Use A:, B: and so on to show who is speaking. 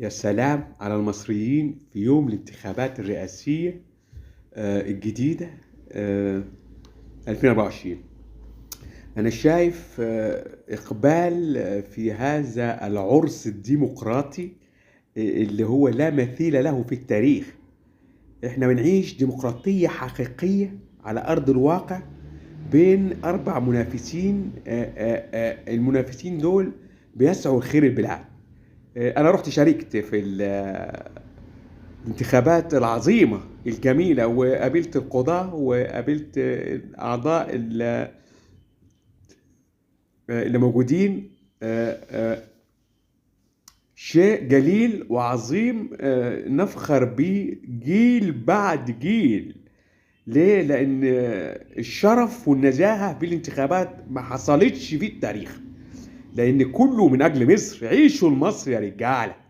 A: يا سلام على المصريين في يوم الانتخابات الرئاسية الجديدة 2024. أنا شايف إقبال في هذا العرس الديمقراطي اللي هو لا مثيل له في التاريخ. إحنا بنعيش ديمقراطية حقيقية على أرض الواقع بين 4 منافسين. المنافسين دول بيسعوا خير البلاد. أنا رحت شاركت في الانتخابات العظيمة الجميلة، وقابلت القضاة وقابلت أعضاء اللي موجودين. شيء جليل وعظيم، نفخر به جيل بعد جيل. ليه؟ لأن الشرف والنزاهة في الانتخابات ما حصلتش في التاريخ، لأن كله من أجل مصر. عيشوا لمصر يا رجالة.